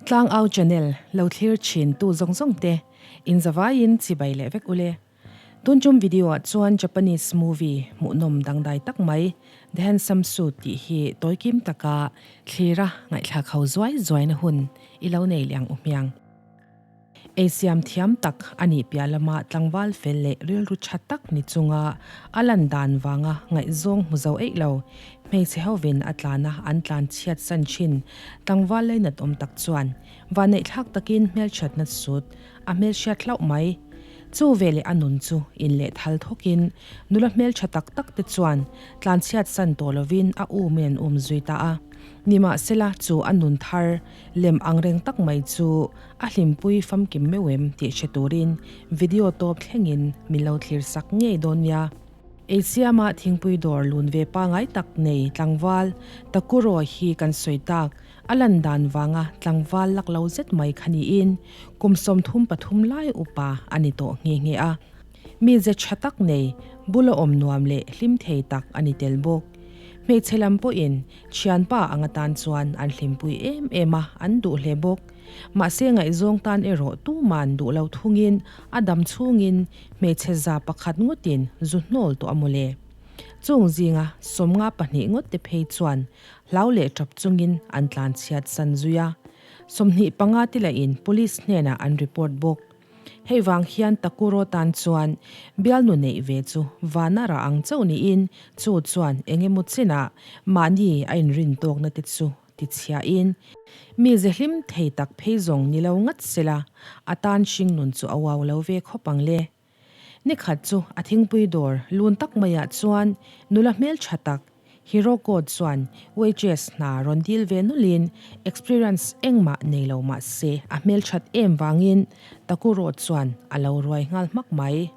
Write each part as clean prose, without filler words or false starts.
Tlangau channel lo thlir thin tu zawng zawng te in zavaiin chibai leh vek ule. Tun tum video ah chuan Japanese movie hmuhnawm dangdai tak mai The Handsome Suit tih hi tawikim taka thlira ngaihthlak ho zuai zuaina hun i lo nei leh ang u hmiang. Eisiam thiam tak a nih piah lama tlangval fel leh rilru tha tak ni chunga a lan dan vanga ngaihzawng hmu zo eih lo, hmeichhe hovin a tlana an tlan chhiat san thin tlangval leinat awm tak chuan vanneihthlak takin hmelthatna sut a hmelhriat hlauh mai. Chu veleh a nun chu inlehthal thawkin nula hmeltha tak tak te chuan tlan chhiat san tawh lovin a umin an um zui ta a. Nimahsela chu a nun thar lem angreng tak mai chu a hlimpui famkim meuh em tih hre turin video tawp thlengin min lo thlir sak ngei dawn nia. Eisiama thingpui dawr lun ve pangai tak nei tlangval Takuro hi kan sawi tak, a lan dan vanga tlangval lak lo zet mai kha niin kum 33 lai upa a ni tawh nghe nghe a. Mize tha tak nei, bula awm nuam leh hlim thei tak a ni tel bawk. Hmeichhe lam pawhin Thianpa ang atan chuan an hlimpui em em a, an duh hle bawk. Mahse ngaihzawng tan erawh tuman duh lo thungin a dam chhungin hmeichhe za pakhat ngawtin zu hnawl tawh a mawle. Chung zinga 52 ngawt te phei chuan hlau leh tap chungin an tlanchhiat san zui a. 25 te lahin police hnenah an report bawk. Hei vang hian Takuro tan chuan bialnu neih ve chu vana rah ang chauh niin chu chuan eng emaw chinah mahni a inrin tawkna te chu ti chhiahin mi ze hlim thei tak phei zawng ni lo ngat sela a tan hring nun chu a uau lo ve khawp ang le. Nikhat chu a thingpui dawr lun tak maiah chuan nula hmeltha tak Hiroko chuan waitress hna rawn dil ve nulin experience engmah nei lo mah se a hmelthat em vangin Takuro chuan a lo ruai nghal hmak mai.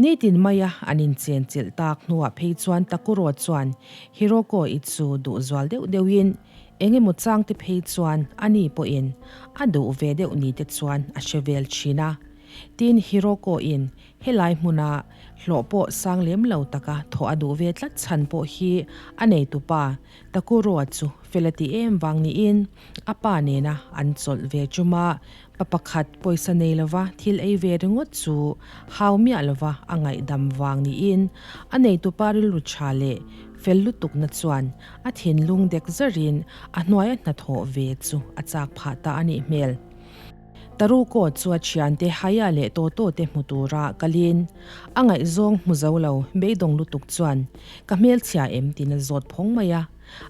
Nitin maia an inchen chilh tak hnuah phei chuan Takuro chuan Hiroko i chu duh zual deuh deuhin eng emaw changte phei chuan ani pawhin a duh ve deuh ni te chuan a hre vel thin a. Tin Hiroko in Helai hmuna hlawh pawh sang lem lo taka thawh a duh ve tlat chhan pawh hi a neitupa Takuro-a chu fel a ti em vang niin a pa nena an chawlh ve chuma pa pakhat pawisa nei lova thil ei ve ringawt chu hau miah lova a ngaihdam vang niin a neitupa rilru tha leh fel lutukna chuan a thinlung dek zarin a hnuaia hnathawh ve chu a chak phah ta a nih hmel. Taruko chu a thiante Haya leh Toto te hmu tura kalin a ngaihzawng hmu zo lo beidawng lutuk chuan ka hmelchhia em tiin a zawt phawng mai a.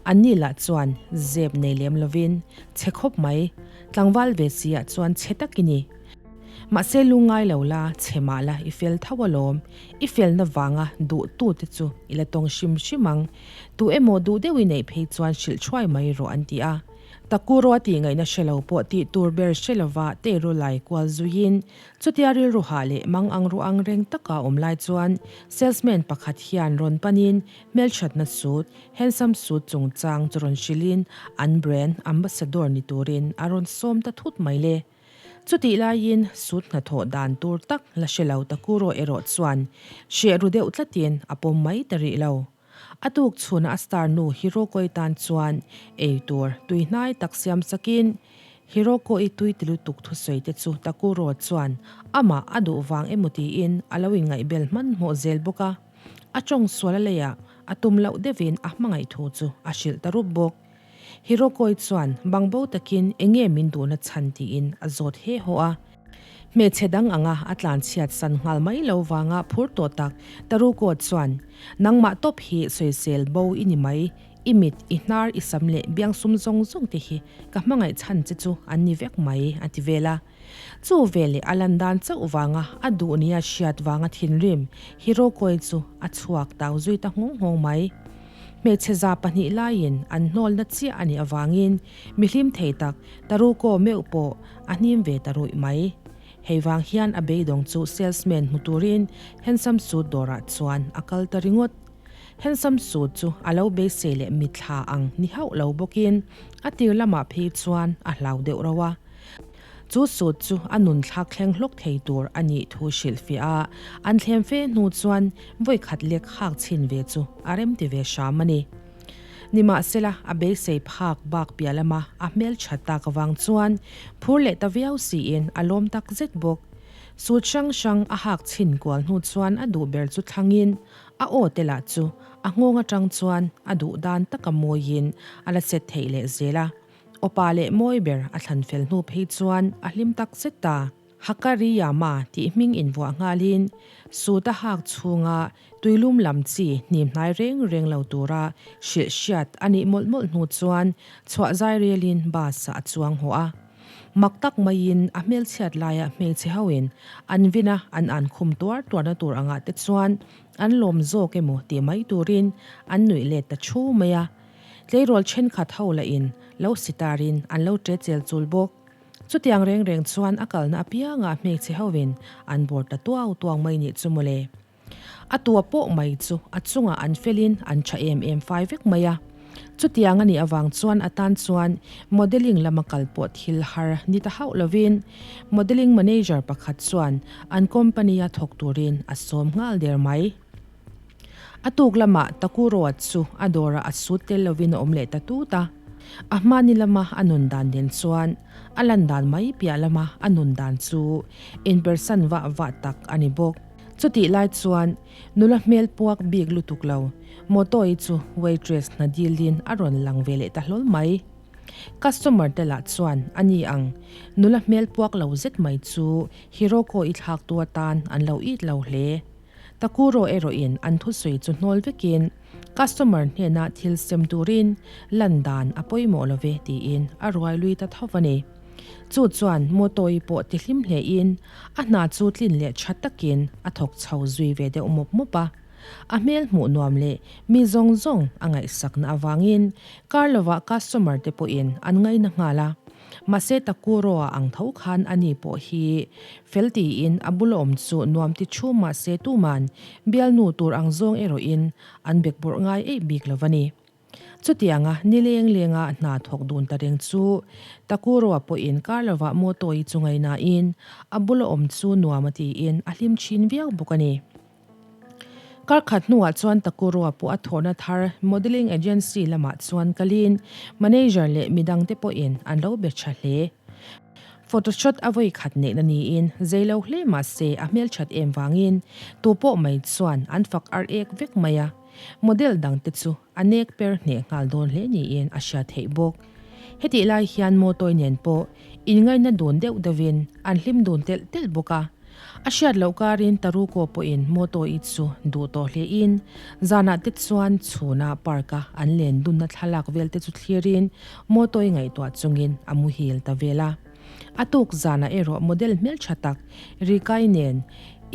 Anni lah chuan zep nei lem lovin chhe khawp mai, tlangval ve si ah chuan chhe tak i ni. Mahse lungngai lo la, chhe mah la i fel tho alawm, i felna vanga duh tu te chu i la tawng hrim hrim ang, tu emaw duh deuh i neih phei chuan hrilh thuai mai rawh an ti a. Takuro a tih ngaihna hre lo pawh tih tur ber hre lova teiru lai kual zuiin chutia rilru hah leh mang ang ru ang reng taka awm lai chuan salesman pakhat hian rawn panin hmelthatna suit, handsome suit chungchang chu rawn hrilhin an brand ambassador ni turin a rawn sawm ta thut mai le. Chutih laiin suit hnathawh dan tur tak la hre lo Takuro erawh chuan hreh ru deuh tlatin a pawm mai ta rih lo. A tuk chhuna a star nu Hiroko-i tan chuan ei tur tui hnai tak siam sakin Hiroko-i tui ti lutuk thusawi te chu Takuro chuan amah a duh vang emaw tiin a lo inngaihbel hmanhmawh zel bawk a. A tawng sual a leiah a tum loh deuhin a hmangaih thu chu a hrilh ta rup bawk. Hiroko-i chuan bangbo takin enge min duhna chhan tiin a zawt he haw a. Hmeichhe dang anga a tlanchhiat san nghal mai lo vanga phur tawh tak Taruko chuan, Nangmah tawp hi sawisel bo i ni mai, i mit, i hnar, i sam leh biangsum zawng zawng te hi ka hmangaih chhan che chu an ni vek mai, a ti vel a. Chu veleh a lan dan chauh vanga a duh nia hriat vanga thinrim Hirokoi chu a chhuak tau zui ta nghawng nghawng mai. Hmeichhe 200 laiin an hnawlna chiah a nih avangin mi hlim thei tak Taruko meuh pawh a hnim ve ta ruih mai. Hei vang hian a beidawng chu salesman hmu turin Handsome Suit dawrah chuan a kal ta ringawt. Handsome Suit chu a lo beisei leh mitthla ang ni hauh lo bawkin a tir lamah phei chuan a hlau deuh rauh a. Chu suit chu a nun thlak thleng hlawk thei tur a nih thu hrilhfiah a, an thlem fe hnu chuan vawikhat lek hak chhin ve chu a remti ve hram a ni. Nimahsela, a beisei phak bak piah lama a hmelthat tak avang chuan phur leh ta viau siin a lawm tak zet bawk. Suit hrang hrang a hak chhin kual hnu chuan a duh ber chu thlangin a aw te lah chu a nghawng atang chuan a duh dan taka mawiin a la set theih leh zel a. Awpa leh mawi ber a thlan fel hnu phei chuan a hlim tak zet ta. Hakariyama tih hming invuah nghalin suit a hak chhunga tuilum lam chi hnim hnai reng reng lo tura hrilh hriat a nih mawlh mawlh hnu chuan chhuah zai relin bus ah a chuang haw a. Mak tak maiin a hmelchhiat laia hmeichhe hoin an vin a an an khum tuar tuarna tur angah te chuan an lawm zawk emaw tih mai turin an nuih let ta thu mai a. Tleirawl thenkhat ho lahin lo sitarin an lo ṭe chel chul bawk. Chutiang reng reng chuan a kalna apiangah hmeichhe hoin an bawr ta tuau tuau mai nih chu mawle. A tua pawh mai chu a chungah an felin an tha em em fai vek mai a. Chutiang a nih avang chuan a tan chuan modelling lama kal pawh thil har ni ta hauh lovin modelling manager pakhat chuan an company-a thawk turin a sawm nghal der mai. A tuk lamah Takuro-a chu a dawrah a sut tel lovin a awm leh ta tut a. A hmani lama a nun dan nen chuan a lan dan mai piah lama a nun dan chu inpersan vah vah tak a ni bawk. Chutih lai chuan nula hmel puak bik lutuk lo Motoi chu waitress hna dilin a rawn lang ve leh ta hlawl mai. Customer te lah chuan a ni ang nula hmel puak lo zet mai chu Hiroko-i thlaktu atan an lo it lo hle. Takuro erawhin an thusawi chu hnawl vekin customer hnena thil sem turin lan dan a pawimawh lo ve tiin a ruai lui ta tho a ni. Chu chuan Motoi pawh tihlim hlein a hna chu tlin leh tha takin a thawk chho zui ve deuh mawp mawp a. A hmel hmuh nuam leh mi zawng zawng a ngaihsakna avangin kar lovah customer te pawhin an ngaina nghal a. Mahse Takuro-a ang tho khan ani pawh hi fel tiin a bula awm chu nuam ti thu mahse tuman bialnu tur ang zawng erawhin an bekbawrh ngai eih bik lo va ni. Chutianga nileng lenga hna thawk dun ta reng chu Takuro-a pawhin kar lovah Motoi chu ngaihnain a bula awm chu nuam a tiin a hlim thin viau bawk a ni. Kar khat hnuah chuan Takuro-a pawh a thawhna thar modelling agency lamah chuan kalin manager leh midangte pawhin an lo be tha hle. Photoshot a vawi khat neihna niin zei lo hle mah se a hmelthat em vangin tu pawh mai chuan an fak ar ek vek mai a, model dangte chu a nek per hneh nghal dawn hle niin a hriat theih bawk. Hetih lai hian Motoi nen pawh inngaina dun deuh deuhin an hlim dun telh telh bawk a. A hriat loh karin Taruko pawhin Motoi chu duh tawh hlein zanah te chuan chhuna park-a an len dunna thlalak vel te chu thlirin Motoi ngaihtuah chungin a muhil ta vel a. A tuk zanah erawh model hmeltha tak Rikai nen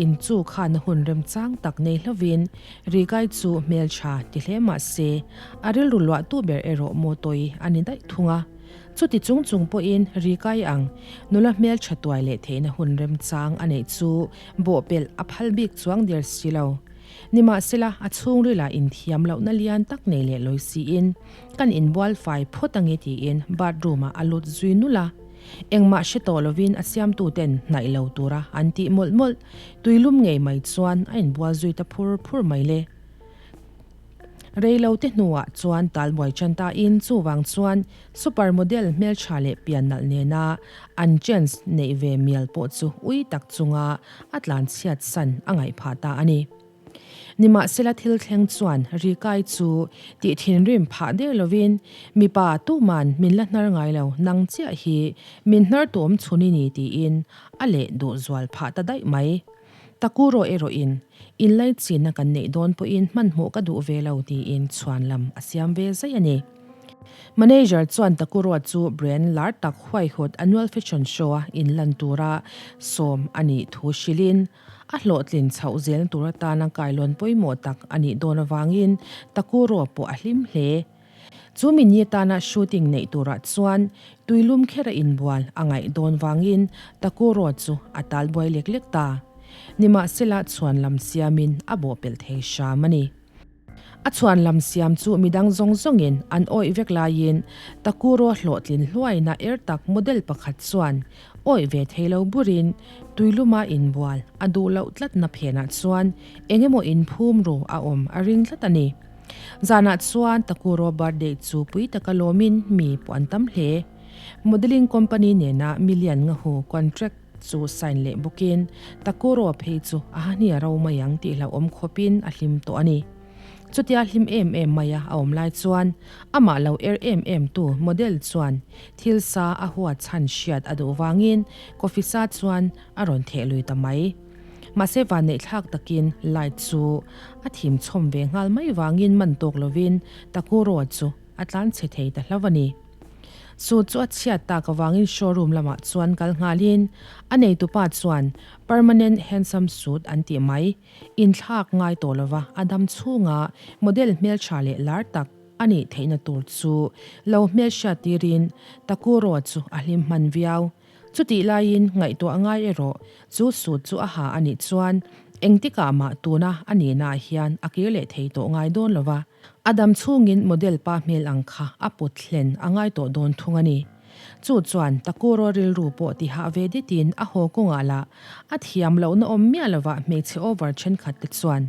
inchu khan a hun remchang tak nei hlovin Rikai chu hmeltha ti hle mah se a rilru luahtu ber erawh Motoi a ni daih thung a. Chuti chung chung pawhin Rikai ang nula hmeltha tuai leh theihna hun remchang a neih chu bawhpelh a phal bik chuang der si lo. Nimahsela a chhungrilah inthiam lohna lian tak nei leh lawi siin Kan inbual fai phawt ange tiin bathroom ah a lut zui nulh a. Engmah hre tawh lovin a siamtuten hnaih lo tura an tih mawlh mawlh. Tuilum ngei mai chuan a inbual zui ta phur phur mai le. Rei lo te hnuah chuan talbuai tan ta in chuvang chuan super model hmeltha leh pian nalh nena an chance neih ve mial pawh chu ui tak chunga a tlanchhiat san a ngaih phah ta a ni. Nimahsela thil thleng chuan Rikai chu tih thinrim phah der lovin, Mipa tuman min la hnar ngai lo, nang chiah hi min hnar tuam chhun i ni tiin a leh duh zual phah ta daih mai. Takuro erawhin, Inlaichinna kan neih dawn pawhin hmanhmawh ka duh ve lo tiin chhuan lam a siam ve zai a ni. Manager chuan Takuro chu brand lar tak huaihawt annual fashion show-a inlan tura sawm a nih thu hrilhin, A hlawhtlin chhoh zel tur atana kailawn pawimawh tak a nih dawn avangin Takuro pawh a hlim hle. Chu mi ni atana shooting neih turah chuan tuilum kher a inbual a ngaih dawn vangin Takuro chu a talbuai lek lek ta. Nimahsela chhuan lam siamin a bawhpelh thei hram a ni. A chhuan lam siam chu midang zawng zawngin an awih vek laiin Takuro hlawhtlin hluaina er tak model pakhat chuan awih ve thei lo burin tuiluma inbual a duh loh tlatna phenah chuan eng emaw inphum ru a awm a ring tlat a ni. Zanah chuan Takuro birthday chu pui taka lawmin mi pawh an tam hle. Modelling company nena million nga hu contract chu sign leh bawkin Takuro phei chu a hahnia ro mai ang tih hlauhawm khawpin a hlim tawh a ni. Chutia hlim em em maia a awm lai chuan amah lo er em em tu model chuan thil sa a huat chhan hriat a duh vangin coffee sa chuan a rawn theh lui ta mai. Mahse vanneih thlak takin light chu a thim chhawm ve nghal mai vangin man tawk lovin Takuro chu a tlan chhe thei ta hlauh a ni. Suit chu a chhiat tak avangin showroom lamah chuan kal nghalin a neitupa chuan permanent handsome suit an tih mai inthlak ngai tawh lova a dam chhunga model hmeltha leh lar tak a nih theihna tur chu lo hmelhriat tirin Takuro chu a hlim hman viau. Chutih laiin ngaihtuah ngai erawh chu suit chu a ha a nih chuan engtikah mah tuna a nihnaah hian a kir leh thei tawh ngai dawn lova, a dam chhungin model pa hmel ang kha a put hlen a ngai tawh dawn thung a ni. Chu chuan Takuro rilru pawh ti hah ve ditin a haw kawngah lah a thiam lohna awm miah lovah hmeichhe over thenkhat te chuan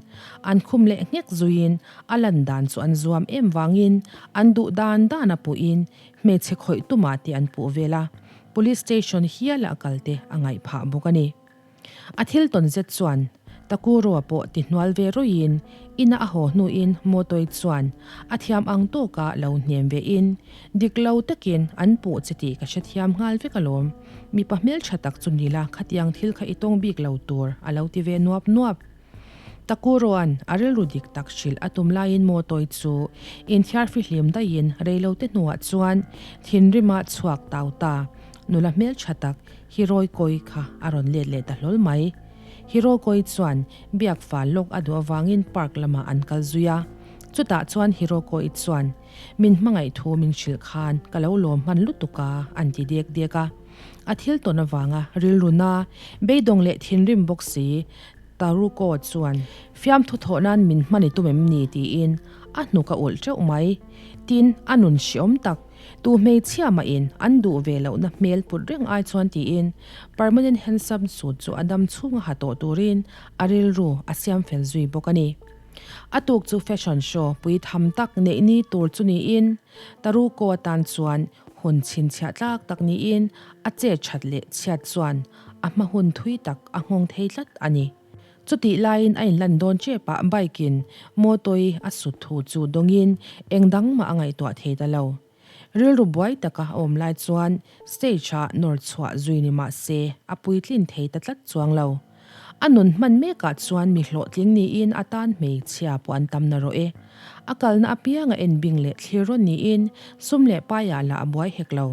an khum leh nghek zuiin a lan dan chu an zuam em vangin an duh dan dan a puhin Hmeichhe khawih tumah te an puh vel a, Police Station hiala a kal te a ngaih phah bawk a ni. A thil tawn zet chuan Takuro-a pawh ti hnual ve ruiin ina a haw hnuin Motoi chuan a thiam ang tawka lo hnem vein dik lo takin an puh che tih ka hrethiam nghal vek alawm, mipa hmeltha tak chu nila khatiang thil kha i tawng bik lo tur a lo ti ve nuap nuap. Takuroa'n a rilru dik tak hrilh a tum laiin Mawtawi chu inthiar fihlim daihin reilote hnuah chuan thinrima chhuak tau ta nula hmeltha tak Hiroi-koi kha a rawn let leh ta hlawl mai. Hirokoi chuan biak fal lawk a duh avangin park lamah an kal zui a. Chutah chuan Hirokoi chuan min hmangaih thu min hrilh khan ka lo lawm hman lutuk a an ti dek dek a. A thil tawn avanga rilru na, beidawng leh thinrim bawk si Taruko chuan fiamthu thawh nan min hman i tum em ni tiin a hnuk a ulh teuh mai. Tin, a nun hreawm tak, tu hmeichhia mahin an duh ve lohna hmel put reng ai chuan tiin permanent handsome suit chu a dam chhunga ha tawh turin a rilru a siam fel zui bawk a ni. A tuk chu fashion show pui tham tak neih ni tur chu niin Taruko atan chuan hun chhinchhiah tlak tak niin a che that leh chhiat chuan a hma hun thui tak a nghawng thei tlat a ni. Chutih laiin a inlan dawn chepah bike-in mawtawi a sut thu chu dawngin eng dang mah a ngaihtuah thei ta lo. Rilru buai taka a awm lai chuan stage-ah nawr chhuah zui ni mah se a puitlin thei ta tlat chuang lo. A nun hman mekah chuan mi hlawhtling niin a tan hmeichhia pawh an tam narawh e. A kalna apianga enbing leh thlir rawn niin sum leh paiah lah a buai hek lo.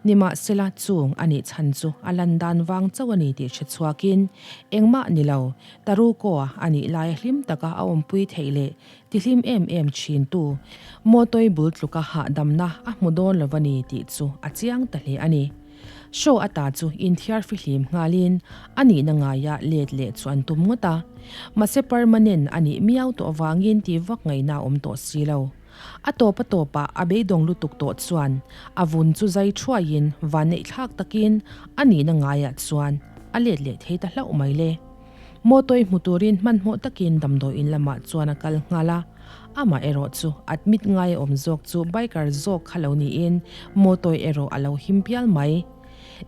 Nimahsela, chung a nih chhan chu a lan dan vang chauh a ni tih hre chhuakin, engmah ni lo, Taruko-a a nih laia hlim taka a awmpui theih leh tihlim em em thintu Mawtawi bul tluka hahdamna a hmu dawn lo a ni tih chu a chiang ta hle a ni. Show ata chu inthiar fihlim nghalin a nihna ngaia let leh chu an tum ngawt a, mahse permanent a nih miau tawh avangin tih vak ngaihna a awm tawh si lo. A tawp a tawpah a beidawng lutuk tawh chuan a vun chu zai thuaiin vanneih thlak takin a nihna ngaiah chuan a let leh thei ta hlauh mai le. Mawtawi hmu turin hmanhmawh takin damdawiin lamah chuan a kal nghal a, amah erawh chu admit ngai a awm zawk chu biker zawk kha lo niin mawtawi erawh a lo him pial mai.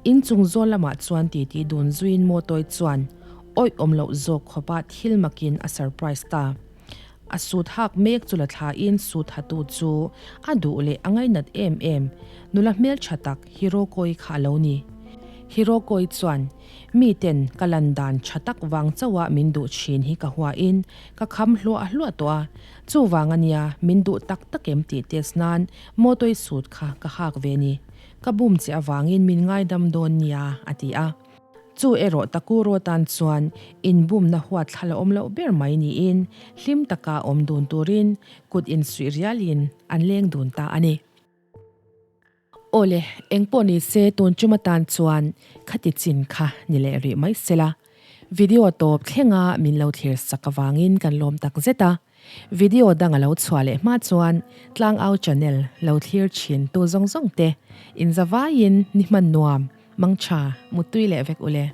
Inchung zawl lamah chuan titi dun zuiin mawtawi chuan awih awm loh zawk khawpa thil makin a surprise ta. A sut hak mek chu la thlain sut hatu chu a duh leh a ngainat em em nula hmeltha tak Hirokoi kha a lo ni. Hirokoi chuan, Miten ka lan dan tha tak vang chauha min duh thin hi ka huain ka kham hluah hluah tawh a, chuvang a nia min duh tak tak em tih test nan mawtawi sut kha ka hak ve ni. Ka bum che avangin min ngaidam dawn nia, a ti a. Chu erawh Takuro tan chuan inbumna huat thla la awm loh ber mai niin hlim taka awm dun turin kut insuih rialin an leng dun ta a ni. Awle, engpawh ni se tun tum atan chuan khati chin kha ni leh rih mai sela. Video tawp thlenga min lo thlir sak avangin kan lawm tak zet a. Video dang a lo chhuah leh hma chuan Tlangau channel lo thlir thin tu zawng zawng te inzavaiin ni hman nuam, mangtha, muttui leh vek ule.